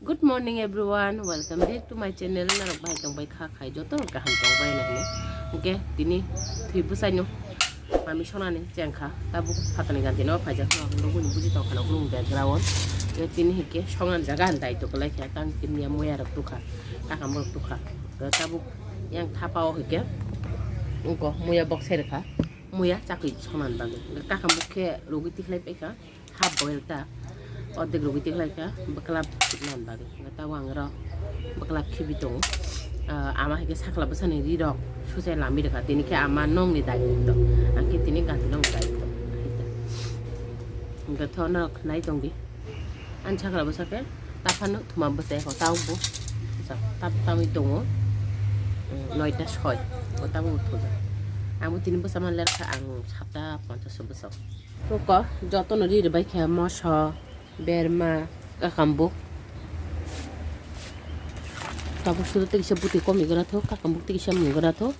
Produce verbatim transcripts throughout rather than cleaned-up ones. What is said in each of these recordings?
Good morning everyone, welcome back to my channel. Norok bai tong bai kha khai joto rok kaham tong bai na hini. Hingke tini thwi bwsai no mami sonani chengkha tabuk phatani ganti no phaijak no nugui buji tong khana ulung background. Tini hingke songan jaga han dai to kwlai kha tang tini muya rok tukha takam rok tukha tabuk yang thapa o hingke wngko muya bok sai rwkha muya chakri sonan bagwi kakam buk khe rugui tikhlai paikha. Half boil ta, ordek rugui tikhlai kha bwklap khibna bagwi. Tabo ang oro bwklap khibi tongo. Ah, ama hai khe sakla bwsani ri rok suchai lami rwkha. Tini khe ama nongni daitto, ang khe tini ganti nongni daitto. Hingke tho norok nai tongdi. Ani sakla bwsa khe taphano thuma bwsai kho tabo bo. Tap tamwi tongo. Noita soi bo tabo thujak. Ang bo tini bwsa manler kha ang sapta ponchash bwsa. Toko jotono ri rwbai khe moso, berma, kakambuk. Tabuk sudu tei kisa bwtwi komi gra tho, kakambuk tei kisa mung gra tho.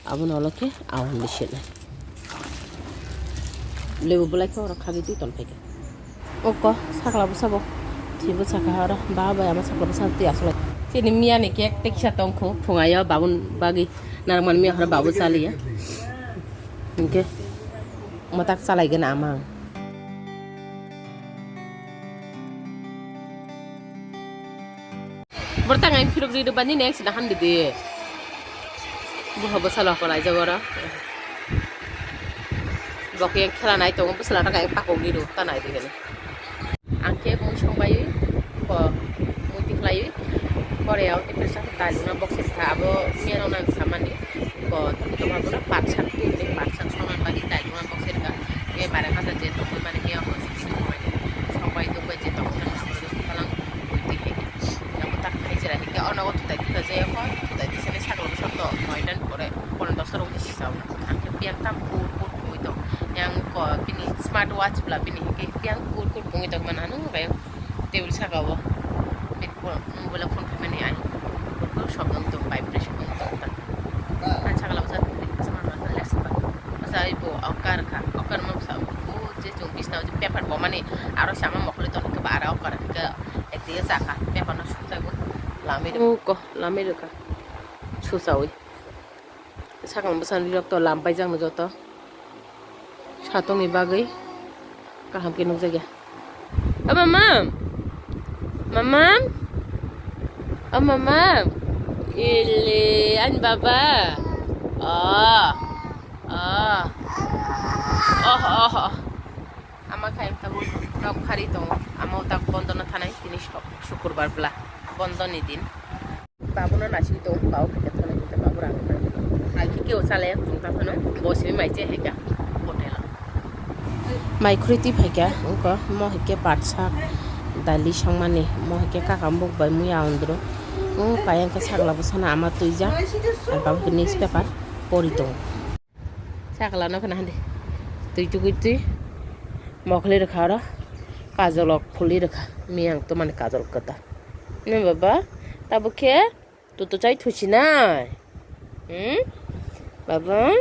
Abono ulo khe awan bisinai. Lebu belai khe oro khagwi twi ton phaikha. Oko sakla bwsabo. Thibo sakha oro ba bai ama sakla bwsa twi asolai. Chini miyani cake tei kisa tongkho phungayo babun bagwi narwkmani miya horo babu chaliya. Hinkhe. Mwtak chalaigwna ama. Bortang ang phirok ri rwbani next na hamdi di. Buha bwsalo kolaijak oro. Bokhe khela nai tongo bwsala ta kai pakok ri rw ta nai di hwnwi. Ang khe mui songbai ko mui tikhlai pore o tei pressure cooker dal wngna box rikha abo miyano nang samani. Bo tongwi tongma bono patsak twi hwnwi patsak songna bagwi dai wngna box rikha. Tei bare hata je tongwi mani miya bo songbai tongbai je tongwi mani abo thalang twi hwnwi. Abo tak khai jera hikhe ono o thutai thutai je ko thutai tisani saklo bwswk to noita ni pore pon dosta rok tisi sao. Ang khe piyang tam pur pur tongwi tong. Yang ko bini smart watch bla bini hikhe piyang pur pur tongwi tong mano ano bai. Table saka o. Bini phone, mobile phone khaimani ai. Kok sobdong tong vibration tong tong ta. Ang sakla bwsa tini bwsa ma ma left ba. Bwsa ibo okar kha. Okar ma bwsa o je chung bisna o je paper bo mani aro sama mokol tong khe ba aro okar khe ekdiya saka paper no sukjagwi lamwi rw. Uko lamwi rwkha. Susawi. Sakang bwsani rok to lam paijak no joto. Satongni bagwi kaham khe nukjakya. O mamam. Mamam. O mamam. Ele ani baba. Oh. Oh. Oh, oh, oh. Ama khaim tabuk nok phari tongo. Ama utak bondo no thanai tini sok sukurbar bwla. Bondo ni din. Babuno nasing tong, babu phaikhe thonai hwnkhe babu rang rwkha. Hai khe kebo chalai ya, chwng ta phano bo simi mai che hai kha hotel o. Mai khurui twi phaikha wngkha, mo hai khe patsak dali songmani, mo hai khe kaka buk bai muya ondro. Wng pai wngkha sakla bwsano ama twijak, ar babu khe newspaper pori tongo. Sakla no khna hande. Twi tugwi twi. Mokli rwkha oro. Kajol rok phuli rwkha. Miyang to mani kajol kwtal. Ne baba? Tabuk khe tutu chai thusinai. Hmm? Baba?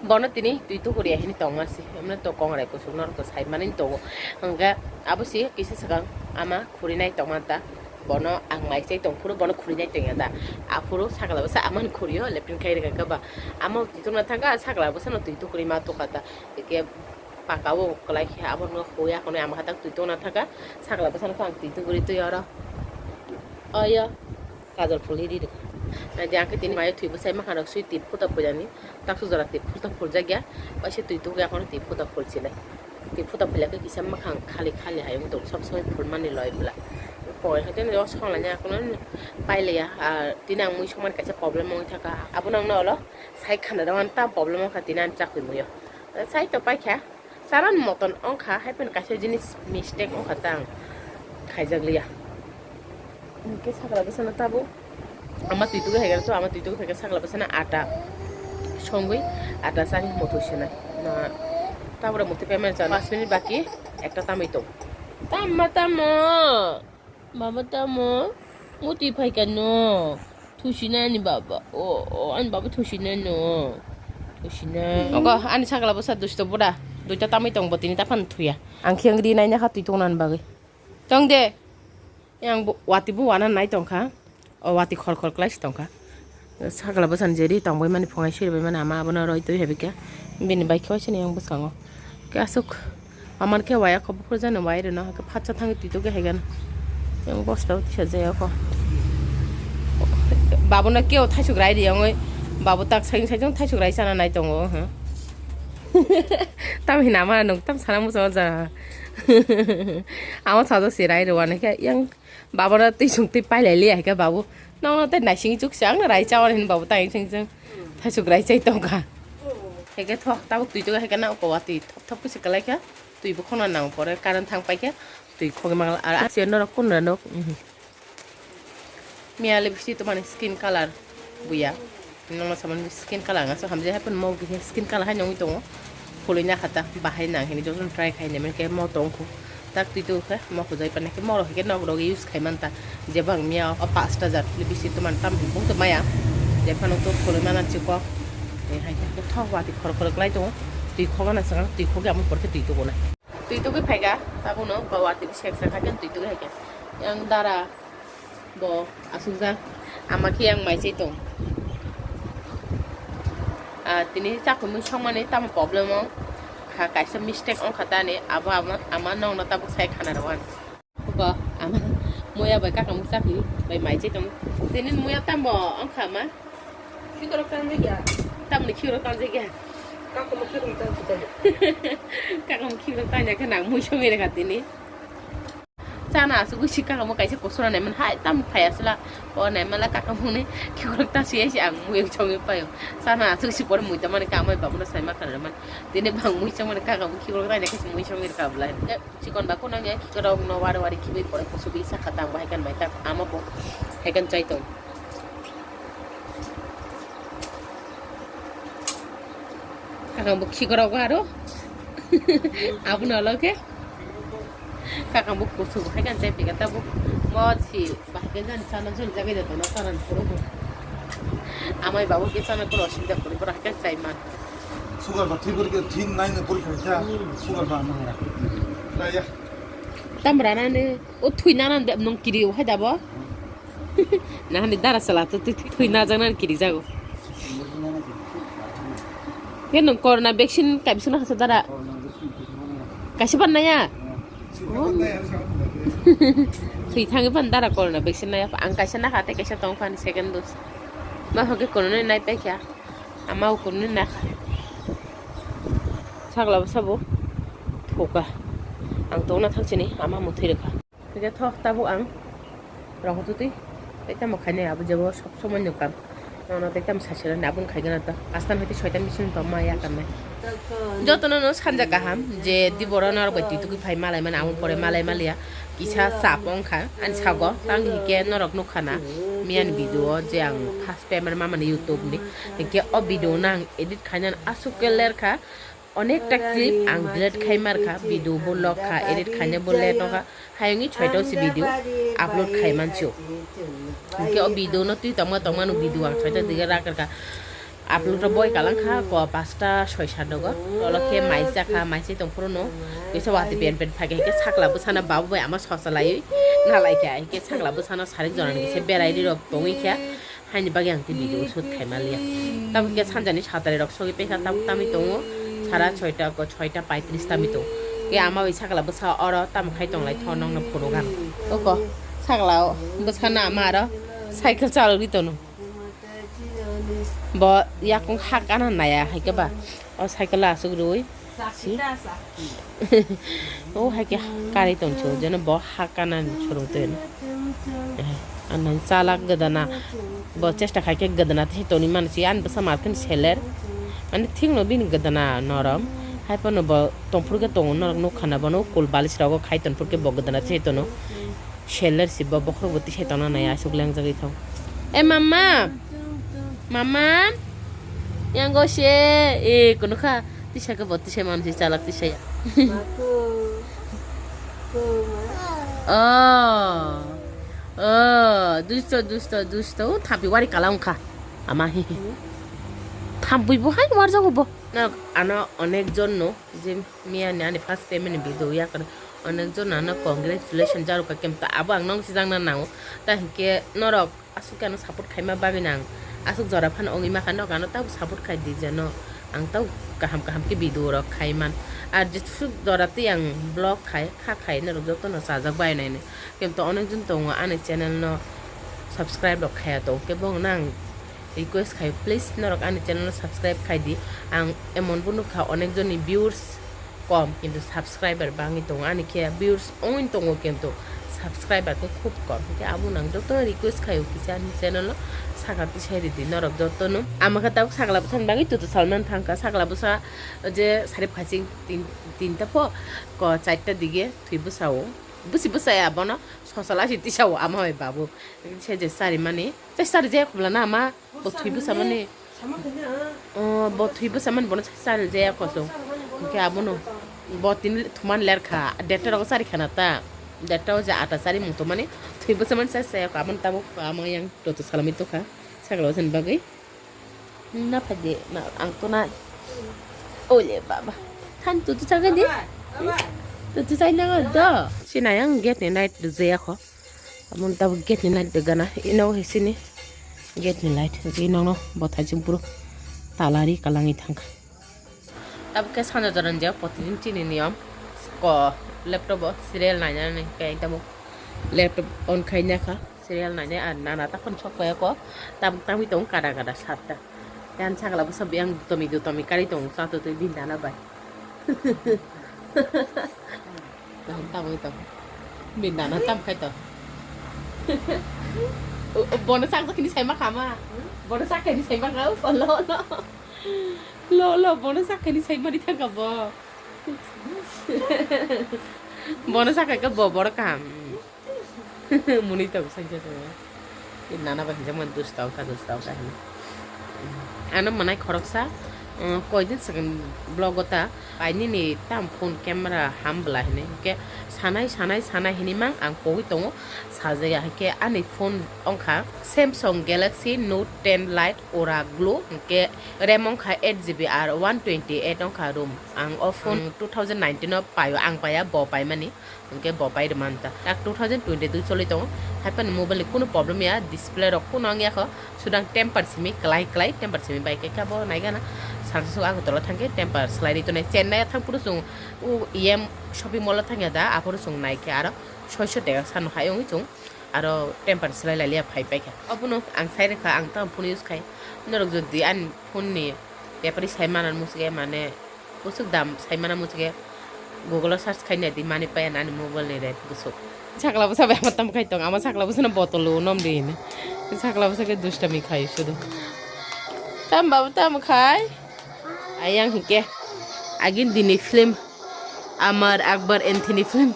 Bono tini twi tukuri ahini tongma si. Emne to kongrai kusuk norok to sai mani tongo. Hwnkhe abo si kisa swkang ama khurinai tongma ta. Bono ang mai chai tong phuru bono khuri nai tong ya da. Aphuru sakla bwsa amani khuri o lepin khai rwkha khe ba. Amo twi tongna thangkha sakla bwsano twi tukrwi ma tukha ta. Eke paka o kwlai khe abono hui akhonwi ama hatak twi tongna thangkha sakla bwsano khe ang twi tukrwi twi oro. Oyo kajol phulwi ri rwkha. Naidi ang khe tini mai o thwi bwsai mankha rok swi tip phuta phuljani. Taksu jora tip phuta phuljakya. Waisa twi tukya akhonwi tip phuta phulsinai. Tei phuta phulya khe kisa mwkhang khali khali hai wng tong, sob somoi phulmani loi bwla. Poi hai tei o songlaina akhorno pailaiya, ah, tini ang mui songmani kaisa problem wngwi thangkha. Abono ang nolo sai khana rw ta problem wngkha tini ani chakwi muio. Sai to paikha, charan moton wngkha, hai phano kaisa jinis mistake wngkha ta ang khaijakliya. Hwnkhe sakla bwsano tabuk ama twi tugwi hai khe, ama twi tugwi hai khe sakla bwsano ata songwi ata chani muthwi swnai. Na tabura muthwi paimani chana panch minute baki ekta tamwi tong. Tamma tamo? Baba tamo? Muthwi phaikha no? Thusinani baba. O, o, ani baba thusinai no? Thusinai. Ogo, ani sakla bwsa dusto bura. Duita tamwi tong bo tini taphano thuya. Ang khe ang ri naina kha twi tongnani bagwi. Tong de. Yang bo, wati bo wana nai tongkha. O wati khor khor klai si tongkha. Sakla bwsani je ri tongbai mani phungai siri bai mani ama abono roi twi hebi khe. Bini bai khe sini yang bwskango. Ke asuk aman khe waya kho buphur jani wai rino ke phatsa thangwi twi tugwi hai gana. Yang bosta tisa jaya kho. Babono keo thaisuk rai ri yongoi. Babu tak saing saing thaisuk rai chana nai tongo. Tam hina ma nung tam sana musa ja. Ama sajak si rai rwani khe yang Babono twi sung twi pailai liya hai khe babu. Nokno tei naising chuk se ang rai chawan hin babu tang sing sing. Thaisuk rai chai tongkha. Hai khe thok tabuk twi tugwi hai khe na kowa twi thop thop khe se kwlai kha. Twi bo khona nang pore current thang pai khe twi khogwi mangla ar asia norok kun norok. Miya lipstick to mani skin color buya. Nono samani skin color ang asuk hamjai happen mo khe skin color hai nongwi tongo. Phulwi na khata bahai nang hini jotono try khai nai mani khe mo tong khu. Tak twi tu khe mo khujai pani khe mo rok khe nok rok use khai man ta. Je bang miya o pasta jat lipstick to man tam bung to maya. Je phano to phulwi mana chikok. Hai khe thok wati khor khor klai tongo. Twi khogana saka twi khogi amo por khe twi tuguna. Twi tugwi phaikha, tabuno ba watwi sek sek haikhe twi tugwi haikhe. Yang dara bo asukjak, ama khe yang mai chai tong. Ah, tini chakhumui songmani tamo problem o kha, kaisa mistake wngkha tani, abo ama, ama nokno tabuk sai khana rw ani. Bo ama muya bai kaka mui chakhi bai mai chai tong. Tini muya tamo wngkha ma? Khikrok tangjak ya. Tamni khikrok tangjak ya. Kakamo khikrok tangjak ya. Kakamo khikrok tangjak khe nang mui songwi rwkha tini. Chana asugwi si kakamo kaisa kusura naiman hai tam phai aswla. O naimala kakamoni khikrok ta si ai si ang mui songwi paio. Chana asugwi si pore mui tamani kamai babuno sai ma khana man. Tini bang mui songmani kakamo khikrok tangjak khe si mui songwi rwkha bwlai. Chikon ba kunang ya khikrok no wari wari khibi pore kusubi saka tang bahai kan bai tak ama bo hai kan chai tong. Kakang bo khikrok aro. Abono alo khe. Kakang bo kusu hai kan chai pika ta bo. Mo si bahai kan jan sana jun jagai da tono sana puro bo. Amai babu khe sana puro osubida puri pura hai kan chai man. Sugar ba thik pori khe thik nai ne pori kha kha. Sugar ba ma ya. Ya. Tam rana ne o thui nana de nung kiri o hai da bo. Nahani dara sala to twi twi na jang nan kiri jago. Ke nung corona vaccine kai bisuna hasa dara. Kaisa ban naya. Twi thangi ban dara corona vaccine naya. Ang kaisa na hate kaisa tong fan second dose. Ma hoke corona nai pai kha. Ama corona na kha. Sagla sabo. Thoka. Ang tong na thang chini ama muthiri kha. Hingke thok tabuk ang rong twi twi tei tamo khainai abo jebo sob somoi no kam. Nono tei tamo sasirani aboni khaigena to astan hoite soitan bising tongma ya kamnai. Jotono no sanja kaham je diboro norok bai twi tugwi phai malai mani aboni pore malai maliya kisa chap wngkha ani sago tang hingke norok nukha na miyani video o je ang first payment mamani YouTube ni hingke o video no ang edit khainani aswk ke ler kha. Onekta clip ang delete khai mar kha, video bo log kha, edit khaina bo late wngkha. Hayungni soita o se video upload khai mansi o. Hingke o video no twi tongma tongma no video ang soita dige rak kha. Upload rok boi kalang kha, ko pasta soi sat nogo. Olo khe mai cha kha, mai se tong phuru no. Kisa wati pen pen phai khe sakla bwsana babu bai ama sosa laiwi na lai kha. Hingke sakla bwsano sarik jora ni kisa berai ri rok tongwi kha. Haini bagwi ang tei video shoot khaima liya. Tabuk khe sanjani satari rok sogwi pekha tabuk tamwi tongo. Sara soita ko soita paitris tamwi tongo. Khe ama bai sakla bwsa oro tamo khai tonglai tho nongno phunukha. Oko sakla o bwsano ama aro cycle chalogwi tono. Bo yakung ha kana naya hai khe ba. O cycle aswk rwi. Si. O hai khe karwi tongso, jeno bo ha kana ni sorong twi no. Eh, anang chalak gadana. Bo chesta khai khe gadana tei toni mano si, ani bwsa mar khe seler. Ani thik no bini gadana norom. Hai phano bo tongphuru khe tongo norok nukha na bono kul balis rogo khai tongphuru khe bo gadana tei tono. Seller si bo bokhorok bo tisai tongna nai aswk lengjagwi thang. E mama, mama, yang go se, e kono kha tisai khe bo tisai mansi chalak tisai. Oh, oh, dusto, dusto, dusto, thapi wari kala wngkha. Ama hi hi. Thampui bo hai warjago bo. Na ano onek jon no je miya ni ani first payment ni video yakar. Onek jona no congratulations jarwkha kemto abo ang nong sijakna nango. Ta hinkhe norok aswk ano support khaima bagwi nang aswk jora phano wngwi makha, nok ano tabuk support khai di je no. Ang tabuk kaham kaham khe video rok khai man. Ar jesuk jora tei ang vlog khai kha khai norok jotono chajak bai nai nai. Kemto onek jon tongo ani channel no subscribe rok khaya tongo khe bong nang request khai, please norok ani channel no subscribe khai di. Ang emon bo nukha onek joni viewers kom, kintu subscriber bangwi tongo, ani khe viewers wngwi tongo kintu subscriber khe khub kom. Hinkhe abo nang joto request khaio kisa ani channel o saka tisai ridi norok jotono. Ama khe tabuk sakla bwthani bagwi tutu salman thangkha, sakla bwsa je sarip khaching tin-, tinta pho ko charta dige thwi bwsao, bwsi bwsaya bono sosol asi tisao ama bai babu se je sarimani. Chai sari jaya khobla na ama, bo thwi bwsa mani. Oh, bo thwi bwsa mani bono chai sari jaya koso. Hinkhe abono bo tini thuman ler kha. Derta rogo sari khana ta. Derta o je ata sari mung tongmani. Thwi bwsa mani chai saya ko. Aboni tabuk ama yang toto salami tokha. Sakla o sani bagwi. Na phaidi na ang to na. Ole baba. Than tutu chaga di. Tutu chai na do. Sina yang gate ni night jaya kho. Amon tabuk gate ni light begana, ino hisini gate ni light, hingke ino no bwthai chwng puro talari kalangwi thangkha. Tabuk khe sanja jora ni jagao protidin chini niyom ko laptop o serial nainani hingke tabuk laptop on khaina kha, serial nainai ar nana ta phone sok pai ako tabuk tangwi tongo kada kada satta. Yang sakla bwsa yang dotomi dotomi kari tongo chato twi bini nana bai. Tam, tam, tam. Bini nana tam khai to. O, o, bono sak sak ni sai ma kha ma. Bono sak khai ni sai ma kha. O, lo, lo. Lo, lo, bono sak khai ni sai ma ni thang kha bo. Bono sak khai kha bo, bono kaham. Muni tongo saisa tongo. Nana bai hinjakmani dustao kha, dustao kha hinwi. Ano mwnai khoroksa, um, koidin swkang vlog o ta, bai nini tam phone camera ham bwla hinwi. Hinkhe sanai, sanai, sanai hinwi mang ang kogwi tongo. Sajaya hinkhe ani phone wngkha Samsung Galaxy Note ten Lite Ora Glow. Hinkhe RAM wngkha eight G B ar one twenty eight wngkha ROM. Ang o phone two thousand nineteen o paio, ang paiya, bo paimani. Hingke bo pai rwmani ta. Tak two thousand twenty-two choli tongo. Haiphano mobile ni kunu problem ya, display rok kunu wngya kho. Sudang temper simi klai klai, temper simi bai khe khe bo naigana. Sansa sugo Agartala thangkhe temper swlai ri tonai. Chennai thang phuru chwng o E M shopping mall o thangya da, aphuru chwng naikhe aro soiso teka sano hai wngwi chwng aro temper swlai lai liya phai paikha. Obono ang sai rwkha, ang tamo phone use khai. Norok jodi ani phone ni bepari sai mana muchungya mane Bwswk dam saimano muchungkhe Google o search khaina di mani paya nani mobile ni rate bwswk. Sakla bwsa bai ama tam khai tong, ama sakla bwsano bottle o nom di hini. Sakla bwsa khe dustami khai sudu. Tam babu tam khai. Ayang hike. Agin dini film Amar Akbar Anthony film.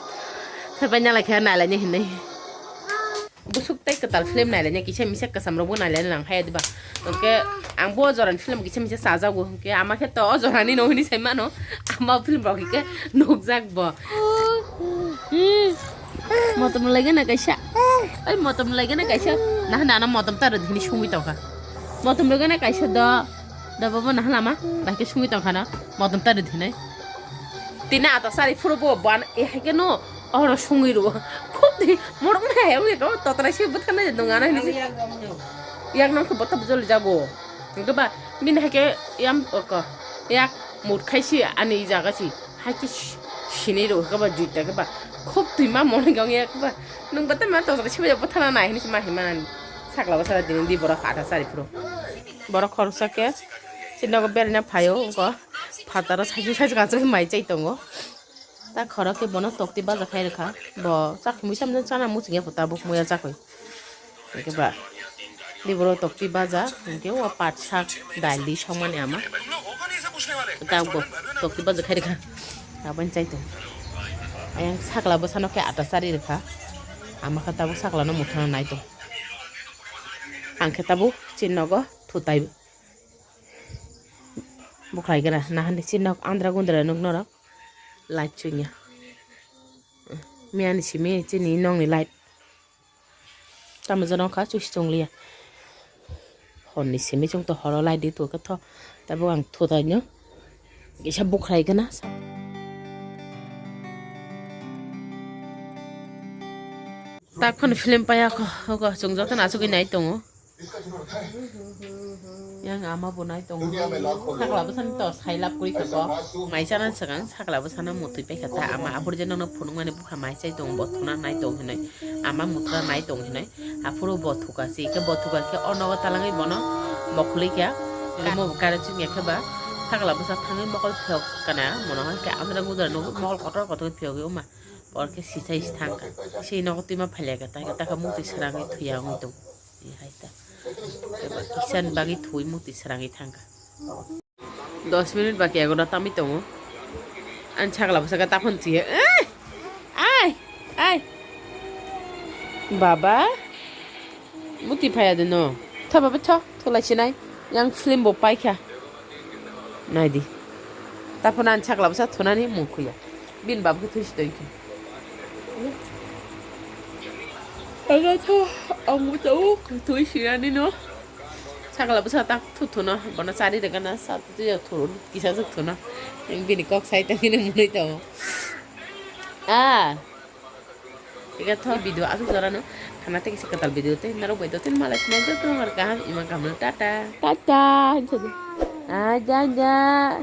Thapai nala khe nalai ni hinai. Bwswk tei kwtal film nailaina kisa misa kwcham rokbo nailaina nang haya diba. Hwnkhe ang bo o jorani film kisa misa chajago, hwnkhe ama khe to o jorani no hwnwi sai mano, ama o film rok hwnkhe nukjak bo. Hmm. Motom laigana kaisa. Oi, motom laigana kaisa. Nahani ano motom ta rwdi hwnwi sungwi tongkha. Motom laigana kaisa do. Da babo nahana ma, bahai khe sungwi tongkha no. Motom ta rwdi hwnwi. Tini ata sari phuru bo ban e hai khe no. Oro sungwi rwo. Khub di morok mai hai wngya khe totrai se bwthar nai nung ano hinwi. Yak nang khe bwtha bujol jago. Hwnkhe ba bini hai khe yam oko. Yak mut khai si ani jaga si. Hai khe si-, sini rwo khe ba juita khe ba. Khub twi ma mone gong yak ba. Nung bwtha ma totrai se bwthar nai hinwi ma hinmani. Sakla bwsala dini di borok ata sari phuru. Borok khoroksa khe chini nogo beraina phaio wngkha. Phataro saichung saichung achuk mai chai tongo. Ta khorok khe bono tokti baja khai rwkha. Bo chakmui tamjani chana muchungya pho tabuk muya chakwi. Hwnkhe ba di borok tokti baja hwnkhe o pat sak dal di songmani ama. Ta bo tokti baja khai rwkha. Aboni chai tongo. Ayang sakla bwsano khe ata chari rwkha. Ama khe tabuk saklano muthungna nai tongo. Ang khe tabuk chini nogo thutai. Bukhai gra nahani si nok andra gundra nuk norok light chungya. Miyani simi chini nokni light. Tamo jora wngkha chusi chungliya. Horni simi chwngto horo light di tokhe tho. Tabuk ang thutai no kisa bukhrai gana. Tak phano film paya kho, kho, chwng jotono achugwi nai tongo. Yang ama bo nai tongo. Sakla bwsani to sai lab kuri kha bo. Mai chana swkang sakla bwsano mutwi pai kha ta ama aphuru je nono phunukmani bwkha mai chai tongo bo thuna nai tong hinoi. Ama muthra nai tong hinoi. Aphuru bo thuka si khe bo thuka khe o nogo talangwi bono mokhli kha. Lamo bo karo chingya khe ba sakla bwsa thangwi mokol phiyok kana mono hwn khe andra gudra nugwi mokol kotor kotor phiyogwi oma. Bor khe sisai si thangkha. Sei nogo twima phailya kha ta khe ta khe mutwi srangwi thuya wngwi tong. Hai ta. Eba kisa ni bagwi thuwi mutwi srangwi thangkha. Dos minute baki agono tamwi tongo. Ani sakla bwsaka takhon thuya. Ai! Ai! Ai! Baba? Mutwi phaya de no. Tho baba tho. Thulai sinai. Yang film bo paikha. Naidi. Taphano ani sakla bwsa thunani mung khuya. Bini baba khe thuisi tongkha. Aga tho, ang bo tau, thui sinani no. Sakla bwsa tak thu thuno, bono chari de gana, sa tu ya thu, kisa suk thuno. Bini kok sai tangini munui tau. Ah. Ega tho video asuk jora no. Khana te kisa katal video te, narok bai do tin malai sinai do tong ar kaham, ima kaham no, tata. Tata, hinsa de. Ah, ja, ja.